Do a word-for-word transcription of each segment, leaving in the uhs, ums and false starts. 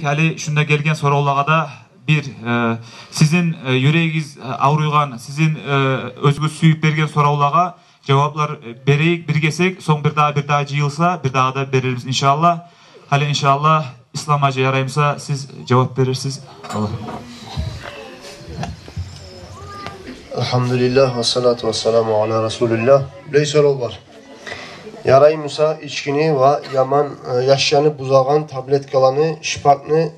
Гьали шунда гелген соравлагъа да бир, э, сизин, э, юрегигиз, э, авруйгъан, сизин, э, оьзюгюз сююп берген соравлагъа жаваплар, э, берейик бир гесек, сонг бир дагъы, бир дагъы жыйылса, бир дагъы да берербиз, иншааллагь. Гьали, иншааллагь, Ислам гьажи, яраймуса, сиз жавап берерсиз. Аллагь. Алгьамдулиллагь, вассалату вассаламу аля расулиллагь. Булай сорав бар. Яраймуса ичкини ва яман, э, яшланы бузагъан таблеткаланы, шпакны,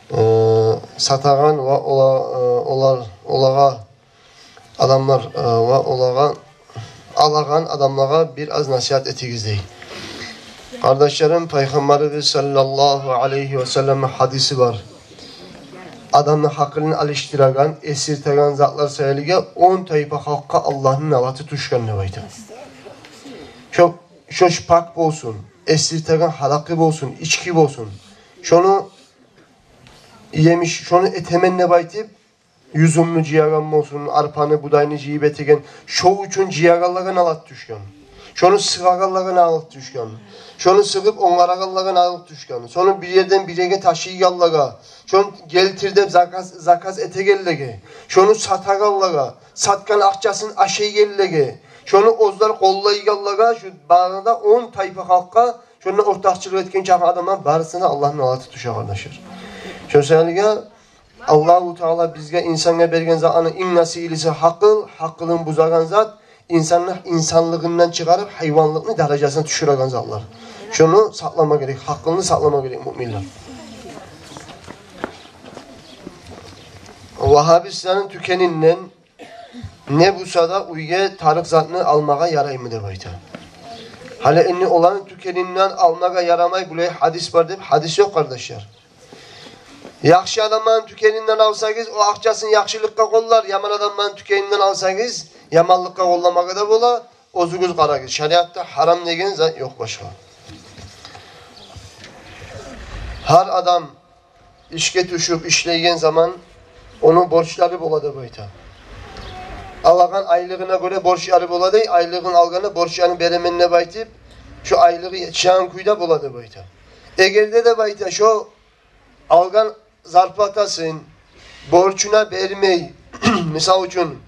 э, сатагъан ва ола-, э, олар, олагъа адамлар, э, ва олагъа алагъан адамлагъа бир аз насигьат этигиз дей. Къардашларым, Пайхаммарыбыз саллаллагьу алайгьи ва салламны гьадиси бар. Адамны гьакъылын алышдырагъан, эсиртеген затлар саялыгъа он тайпа халкъгъа Аллагьны налаты тюшген деп айта. Шо, шо шпак болсун, эсиртеген гьаракъы болсун, ички болсун. Шону емиш, шону этемен деп айтып, юзюмню жыягъан болсун, арпаны, будайны жыйып этеген, шо учун жыягъанлагъа налат тюшген. Шону сыгъагъанлагъа налат тюшген. Шону сыгъып онгарагъанлагъа налат тюшген. Шону бир ерден бир ерге ташыйгъанлагъа, шону гелтир деп заказ, заказ этегенлеге, шону сатагъанлагъа, сатгъан акъчасын ашайгъанлеге, шону оьзлер къоллайгъанлагъа, шу барына да он тайпа халкъгъа, шонда ортакъчылыкъ этген чакъы адамлар барысына Аллагьны налаты тюше, къардашлар. Шо саялыгъа Аллагьу Таала бизге, инсангъа берген затланы инг насийлиси гьакъыл, гьакъылын бузагъан зат инсанны инсанлыгъындан чыгъарып, гьайванлыкъны даражасына тюшюреген затлар. Шону сакълама герек, гьакъылны сакълама герек муъминлер. Вагьабистланы тюкенинден не буса да уьйге тарыкъ затны алмагъа яраймы деп айта. Гьали энни оланы тюкенинден алмагъа ярамай, булай гьадис бар деп, гьадис ёкъ, къардашлар. Яхшы адамланы тюкенинден алсагъыз, о акъчасын яхшылыкъгъа къоллар, яман адамланы тюкенинден алсагъыз, яманлыкъгъа къолламагъа да бола. Оьзюгюз къарагъыз, шариатда гьарам деген зат ёкъ башгъа. Гьар адам ишге тюшюп ишлейген заман ону борчлары бола деп айта. Алагъан айлыгъына гёре борчлары бола дей, айлыгъын алгъанда борчларын беремен деп айтып, шо айлыгъы етишеген кюйде бола деп айта. Эгер де деп айта, шо алгъан зарплатасын борчуна бермей, мисал учун,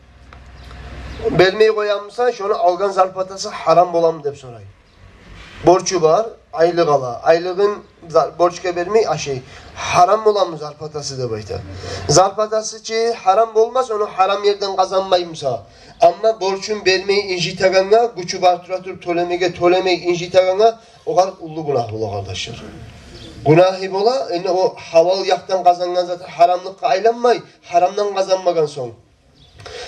бермей къоямуса, шону алгъан зарплатасы гьарам боламы деп сорай. Борчу бар, айлыкъ ала. Айлыгъын за-, борчгъа бермей ашай. Гьарам боламы зарплатасы деп айта. Зарплатасы чы гьарам болмас, ону гьарам ерден къазанмаймуса. Амма борчун бермей инжитегенге, гючю бар тура туруп тёлемеге, тёлемей инжитегенге огъар уллу гюнагь бола, къардашлар. Гюнагьы бола, энни о гьалал якъдан къазангъан зат гьарамлыкъгъа айланмай, гьарамдан къазанмагъан сонг.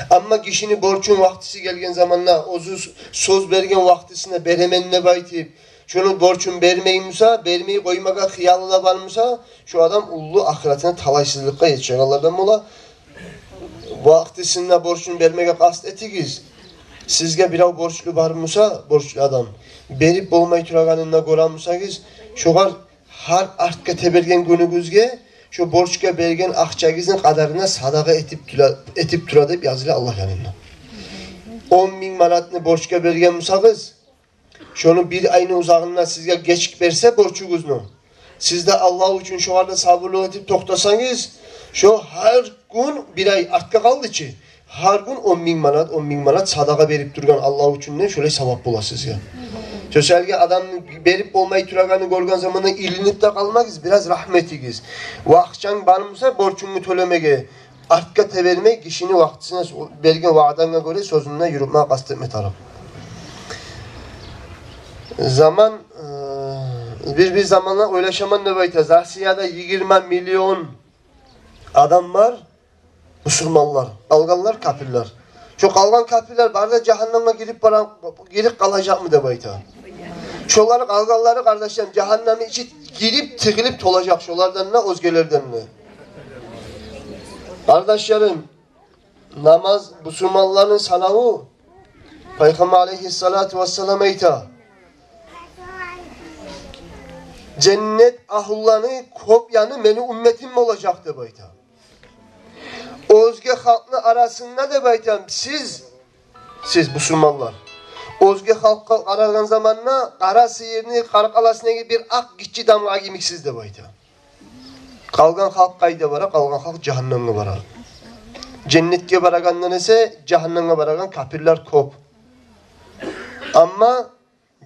Амма гишини борчун вакътиси гелген заманда, оьзю сёз берген вакътисинде беремен деп айтып, шону борчун бермеймуса, бермей къоймагъа хыялы да бармуса, шо адам уллу ахыратына талайсызлыкъгъа етишегенлерден бола. Вакътисинде борчун бермеге къаст этигиз. Сизге бирев борчлу бармуса, борчлу адам, берип болмай турагъанын да гёремусагъыз, шогъар гьар артгъа теберген гюнюгюзге шо борчгъа берген акъчагъызны къадарына садагъа этип тура, этип тура деп языла Аллагь янында. Он минг манатны борчгъа берген бусагъыз, шону бир айны узагъында сизге гечип берсе борчугъузну, сиз де Аллагь учун шогъар да сабурлукъ этип токътасагъыз, шо гьар гюн, бир ай артгъа къалды чы, гьар гюн он минг манат, он минг манат садагъа берип тургъан Аллагь учун деп шолай савап бола сизге. Шо саялыгъа адамны берип болмай турагъанын гёрген заманда илинип де къалмагъыз, бираз рагьму этигиз. Ва акъчанг бармуса борчунгну тёлемеге, артгъа тебермей, гишини вакътисине, берген ваъданга гёре сёзюнде юрютме къаст этме тарыкъ. Заман, э, бир, бир заманлар ойлашаман деп айта, Россияда йигирма миллион адам бар, бусурманлар, къалгъанлар капирлер. Шо къалгъан капирлер бары да жагьаннемге гирип бара, гирип къалажакъмы деп айта. Шолар къалгъанлары, къардашларым, жагьаннемни ичи гирип, тыгъылып толажакъ шолардан да, оьзгелерден де. Къардашларым, намаз, бусурманланы санаву, Пайхаммар алейгьиссалату вассалам айта, женнет агьлуланы кёп яны мени умметим болажакъ деп айта. Оьзге халкъны арасында деп айта, сиз, сиз бусурманлар, оьзге халкъгъа къарагъан заманда къара сыйырны къаркъарасындагъы бир акъ гиччи дамгъа йимиксиз деп айта. Къалгъан халкъ къайда бара? Къалгъан халкъ жагьаннемге бара. Женнетге барагъандан эсе жагьаннемге барагъан капирлер кёп. Амма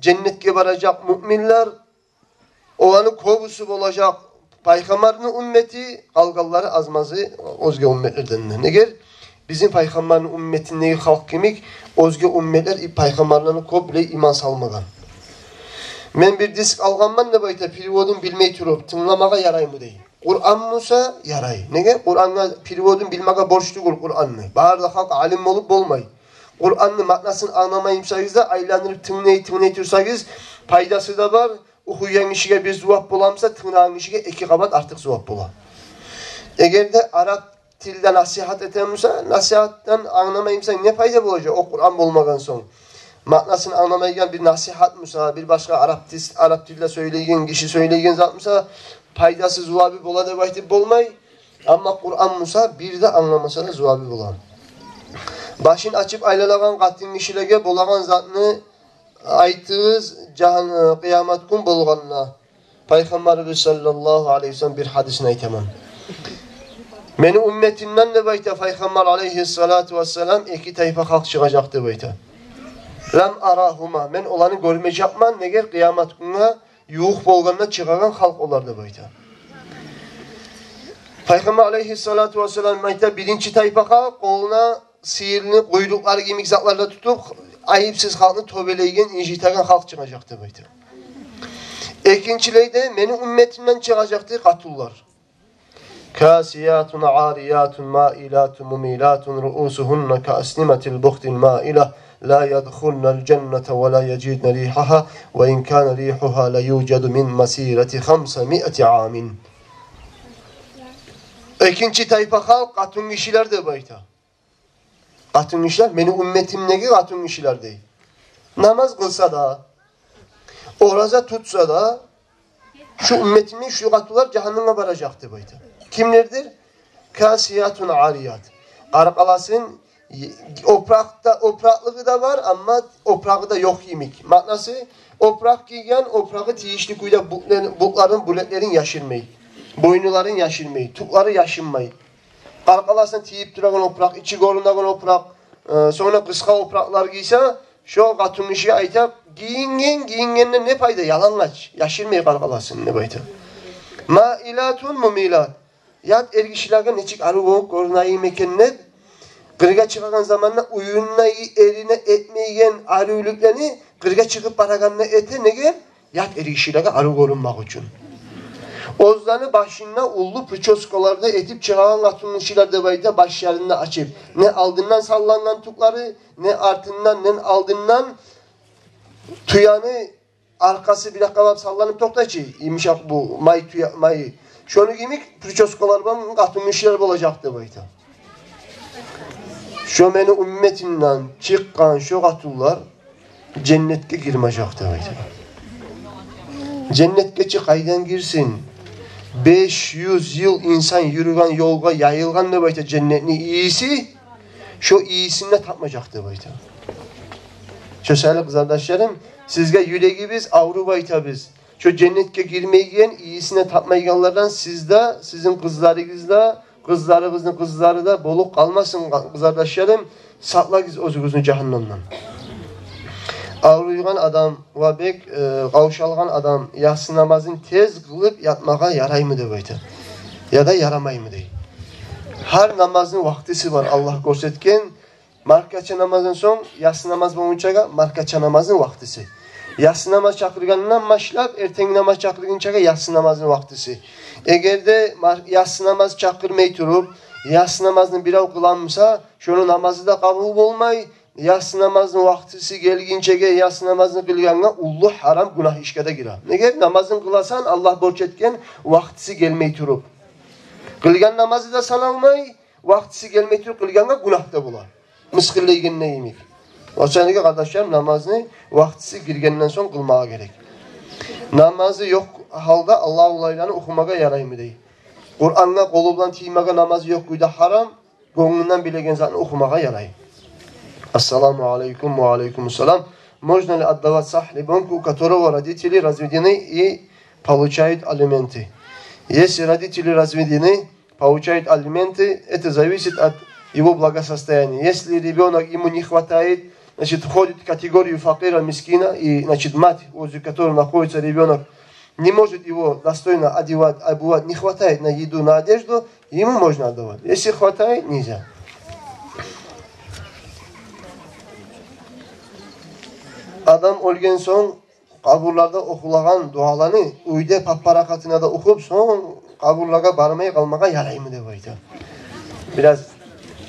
женнетге баражакъ муъминлер, оланы кёбюсю болажакъ пайхаммарны уммети, къалгъанлары азмазы оьзге умметлерден. Неге? Бизин пайхаммарны умметиндеги халкъ кимик, оьзге умметлер и-, пайхаммарланы кёп биле иман салмагъан. Мен бир диск алгъанман деп айта, переводун билмей туруп, тынгламагъа яраймы дей. Къуран буса ярай. Неге? Къурангъа переводун билмеге борч тюгюл Къуранны. Бары да халкъ алим болуп болмай. Къуранны маънасын англамай бусагъыз да, айландырып тынглай, тынглай турсагъыз, пайдасы да бар. Охуйгъан гишиге бир зувап бола буса, тынглагъан гишиге эки къабат артыкъ зувап бола. Эгер де арап тилде насигьат эте буса, насигьатдан англамай бусанг, не пайда болажакъ о Къуран болмагъан сонг? Маънасын англамайгъан бир насигьат буса, бир башгъа арап тис-, арап тилде сёйлейген гиши сёйлейген зат буса, пайдасы, зувабы бола деп айтып болмай. Амма Къуран буса, бир де англамаса да зувабы бола. Башын ачып айланагъан къатын гишилеге болагъан затны айтыгъыз, жагьан-, къыямат гюн болгъанда. Пайхаммарыбыз саллаллагьу алайгьи ва саллам бир гьадисин айтаман. Мени умметимден деп айта Пайхаммар алайгьиссалату вассалам, эки тайпа халкъ чыгъажакъ деп айта. Лам арагьума, мен оланы гёрмежекмен, неге, къыямат гюнге ювукъ болгъанда чыгъагъан халкъ олар деп айта. Пайхаммар алайгьиссалату вассалам айта, биринчи тайпа халкъ къолуна сыйырны къуйрукълары йимик затлар да тутуп, айыпсыз халкъны тёбелейген, инжитеген халкъ чыгъажакъ деп айта. Экинчилей де мени умметимден чыгъажакъ дей къатынлар. Касиятун ариятун маилатун мумилатун руусугьунна каасниматил бухтил маила, ла ядхулнал жанната ва ла яжидна ригьагьа, ва ин кана ригьугьа ла южаду мин масирати хамсамиати амин. Экинчи тайпа халкъ къатын гишилер деп айта. Къатын гишилер, мени умметимдеги къатын гишилер дей. Намаз къылса да, ораза тутса да, шу умметимдеги шу къатынлар жагьаннемге баражакъ деп айта. Кимлердир? Касиятун арият. Къаркъарасын, опуракъда, опуракълыгъы да бар, амма опурагъы да ёкъ йимик. Маънасы, опуракъ гийген, опурагъы тийишли кюйде бутларын, бутларын, булеклерин яшырмай, бойнуларын яшырмай, тюклери яшынмай. Къаркъарасына тийип турагъан опуракъ, ичи гёрюнеген опуракъ, э, сонг да къысгъа опуракълар гийсе, шо къатын гишиге айта, гийинген, гийингенден не пайда, ялангач, яшырмай къаркъарасын деп айта. Маилатун мумилат. Ят эргишилеге нечик арив болуп гёрюнейим экен деп, къыргъа чыгъагъан заманда уьюнде эрине этмейген аривлюклени къыргъа чыгъып барагъанда эте, неге? Ят эргишилеге арив гёрюнмек учун. Оьзлени башында уллу причёскалар да этип чыгъагъан къатын гишилер деп айта, башларын да ачып. Не алдындан саллангъан тюклери, не артындан, не алдындан. Тюени аркъасы бир якъгъа барып салланып токътай чы, йымышакъ бу май тюе, майы. Шону йимик причёскалар булан къатын гишилер болажакъ деп айта. Шо мени умметимден чыкъгъан шо къатынлар женнетге гирмежек деп айта. Женнетге чи къайдан гирсин? Беш юз йыл инсан юрюген ёлгъа яйылгъан деп айта женнетни ийиси. Шо ийисин де тапмажакъ деп айта. Шо саялы, къызардашларым, сизге юрегибиз авруп айтабыз. Шо женнетге гирмейген, ийисин де тапмайгъанлардан сиз де, сизин къызларыгъыз да, къызларыгъызны къызлары да болуп къалмасын, къызардашларым, сакълагъыз оьзюгюзню жагьаннемден. Авруйгъан адам ва бек, э, къавшалгъан адам яссы намазын тез къылып ятмагъа яраймы деп айта. Яда ярамаймы дей. Гьар намазны вакътиси бар, Аллагь гёрсетген. Маркача намаздан сонг яссы намаз болгъунчагъа маркача намазны вакътиси. Яссы намаз чакъыргъандан башлап эртенги намаз чакъыргъынчагъа яссы намазны вакътиси. Эгер де мар-, яссы намаз чакъырмай туруп, яссы намазны бирев къыла буса, шону намазы да къабул болмай. Яссы намазны вакътиси гелгинчеге яссы намазны къылгъангъа уллу гьарам гюнагь ишге де гире. Неге? Намазын къыласан, Аллагь борч этген, вакътиси гелмей туруп. Къылгъан намазы да саналмай, вакътиси гелмей туруп къылгъангъа гюнагь да бола. Мысгъыллайгъан йимик. О саялы, къардашларым, намазны вакътиси гиргенден сонг къылмагъа герек. Намазы ёкъ гьалда Аллагьу Алайланы охумагъа яраймы дей. Къурангъа къолу булан тиймеге намазы ёкъ кюйде гьарам, гёнгюнден билеген затны охумагъа ярай. Ассаламу алейкум. Ва алейкум ассалам. Можно ли отдавать сагь ребёнку, у которого родители разведены и получают алименты? Если родители разведены, получают алименты, это зависит от его благосостояния. Если ребёнок, ему не хватает, значит, входит в категорию факира, мискина, и, значит, мать, возле которой находится ребёнок, не может его достойно одевать, обувать, не хватает на еду, на одежду, ему можно отдавать. Если хватает, нельзя. Адам оьлген сонг къабурларда охулагъан дуаланы уьйде пап-паракъатына да охуп, сонг къабурлагъа бармай къалмагъа яраймы деп айта. Бираз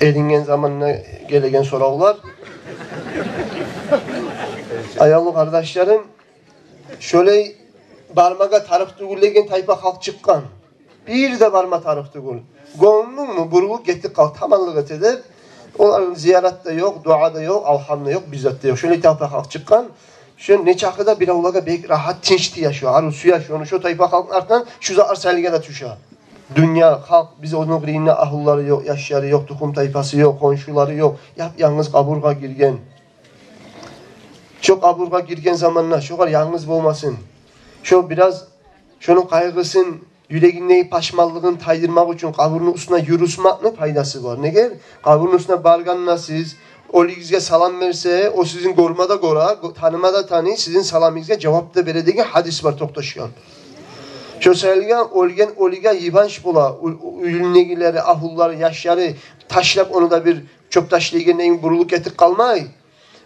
эринген заманда гелеген соравлар. Аявлу къардашларым, шолай бармагъа тарыкъ тюгюл деген тайпа халкъ чыкъгъан. Бир де барма тарыкъ тюгюл. Гёнгюнгмю бурулуп гетип къал, таманлыкъ эте деп. Олар зиярат да ёкъ, дуа да ёкъ, алгьам да ёкъ, бир зат да ёкъ. Шолай тайпа халкъ чыкъгъан. Шо нечакъы да биревлеге бек рагьат, тынч тие шо, арив сюе шо, ону шо тайпа халкъны артындан шу затлар сайлыгъа да тюше. Дюнья, халкъ, биз ону къырыйында агьлюлери ёкъ, яшлары ёкъ, тухум-тайпасы ёкъ, хоншулары ёкъ. Яп-янгыз къабургъа гирген. Шо къабургъа гирген заманда шогъар янгыз болмасын. Шо бираз шону къайгъысын, юрегиндеги пашманлыгъын тайдырмакъ учун къабурну уьстюне юрюсмекни пайдасы бар. Неге? Къабурну уьстюне баргъанда сиз, оьлюгюзге салам берсе, о сизин гёрме де гёре, гё-, таныма да таный, сизин саламыгъызгъа жавап да бере деген гьадис бар токъташгъан. Шо саялы оьлген оьлюге йыбанч бола, уь-, уь-, уьюндегилери, агьлюлери, яшлары ташлап, ону да бир чёп ташлайгъандай бурулуп гетип къалмай.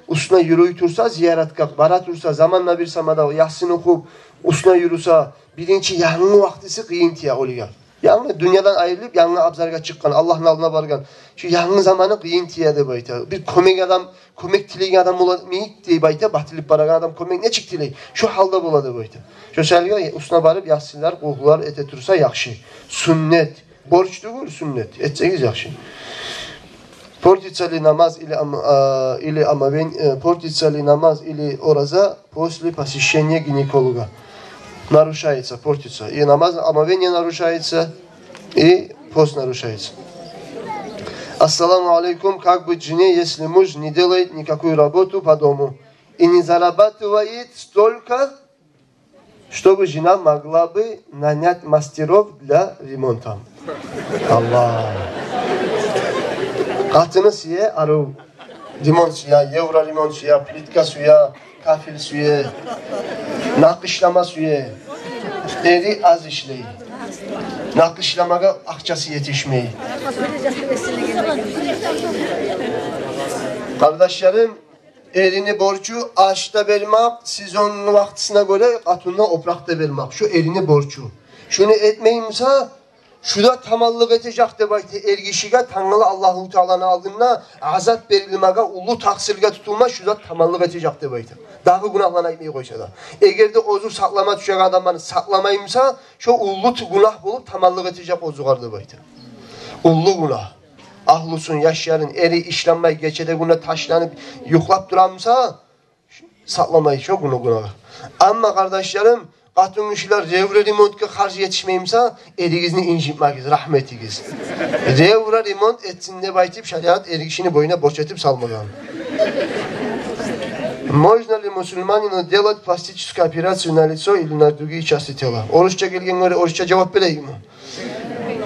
Уьстюне юрюй турса, зияратгъа бара турса, заманда бир сама да Ясин охуп, уьстюне юрюсе, биринчи янгы вакътиси къыйын тие оьлюге. Янгы дюньядан айрылып, янгы абзаргъа чыкъгъан, Аллагьны алдына баргъан. Шу янгы заманы къыйын тие деп айта. Бир кёмек адам, кёмек тилейген адам бола эми деп айта, батылып барагъан адам кёмек нечик тилей? Шу гьалда бола деп айта. Шо саялы уьстюне барып, Ясинлер, къулгьулар эте турса яхшы. Сюннет. Борч тюгюл, сюннет. Этсегиз яхшы. Портится ли намаз или ом-, а, или омовен-, э, портится ли намаз или ораза после посещения гинеколога? Нарушается, портится. И намаз, омовение нарушается, и пост нарушается. Ассаламу алейкум. Как быть жене, если муж не делает никакую работу по дому и не зарабатывает столько, чтобы жена могла бы нанять мастеров для ремонта? Аллагь. Къатыны сюе арив ремонт сюе, евроремонт сюе, плитка сюе, кафель сюе, накъышлама сюе. Эри аз ишлей. Накъышламагъа акъчасы етишмей. Къардашларым, эрини борчу аш да бермек, сезонну вакътисине гёре къатынына опуракъ да бермек. Шу эрини борчу. Шуну этмей буса, шу да таманлыкъ этежек деп айта эркишиге, тангала Аллагьу Тааланы алдында азап берилмеге, уллу такъсыргъа тутулма, шу да таманлыкъ этежек деп айта. Дагъы гюнагьланы айтмай къойса да. Эгер де оьзю сакълама тюшеген адамланы сакъламай буса, шу уллу ту-, гюнагь болуп таманлыкъ этежек оьзюгер деп айта. Уллу гюнагь. Агьлюсюн, яшларын, эри ишлемей, гече де гюнде ташланып юхлап тура буса, сакъламай шо гюнагь, гюнагь. Амма, къардашларым, къатынгишилер евроремонтгъа харж етишмей буса, эригизни инжитмегиз, рагьму этигиз. Евроремонт этсин деп айтып, шариат эркишини бойнуна борч этип салмагъан. Можно ли мусульманину делать пластическую операцию на лицо или на другие части тела? Орусча гелген гёре, орусча жавап берейимми?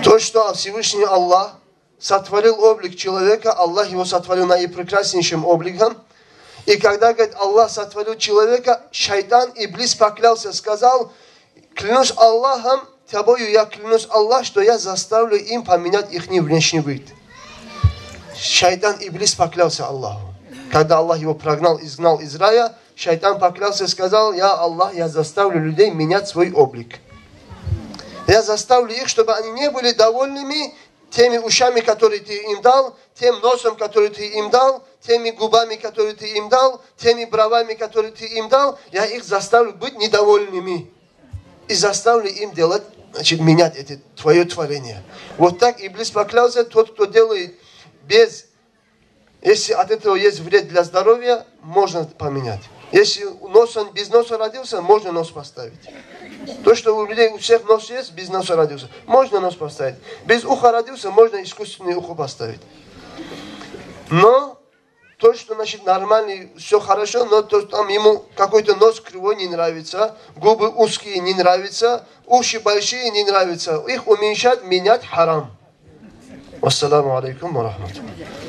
То, что Всевышний Аллах сотворил облик человека, Аллах его сотворил наипрекраснейшим обликом. И когда, говорит, Аллах сотворил человека, шайтан, иблис поклялся, сказал: «Клянусь Аллахом, тобою я клянусь, Аллах, что я заставлю им поменять ихний внешний вид». Шайтан, иблис поклялся Аллаху. Когда Аллах его прогнал, изгнал из рая, шайтан поклялся, сказал: «Я Аллах, я заставлю людей менять свой облик. Я заставлю их, чтобы они не были довольными теми ушами, которые ты им дал, тем носом, который ты им дал, теми губами, которые ты им дал, теми бровями, которые ты им дал, я их заставлю быть недовольными. И заставлю им делать, значит, менять это твоё творение». Вот так иблис поклялся: тот, кто делает без Если от этого есть вред для здоровья, можно поменять. Если нос, он без носа родился, можно нос поставить. То, что у людей, у всех нос есть, без носа родился, можно нос поставить. Без уха родился, можно искусственное ухо поставить. Но То, что, значит, нормальный, всё хорошо, но то, что там ему какой-то нос кривой не нравится, губы узкие не нравится, уши большие не нравится. Их уменьшать, менять харам. Вассаламу алейкум ва рахматуллах.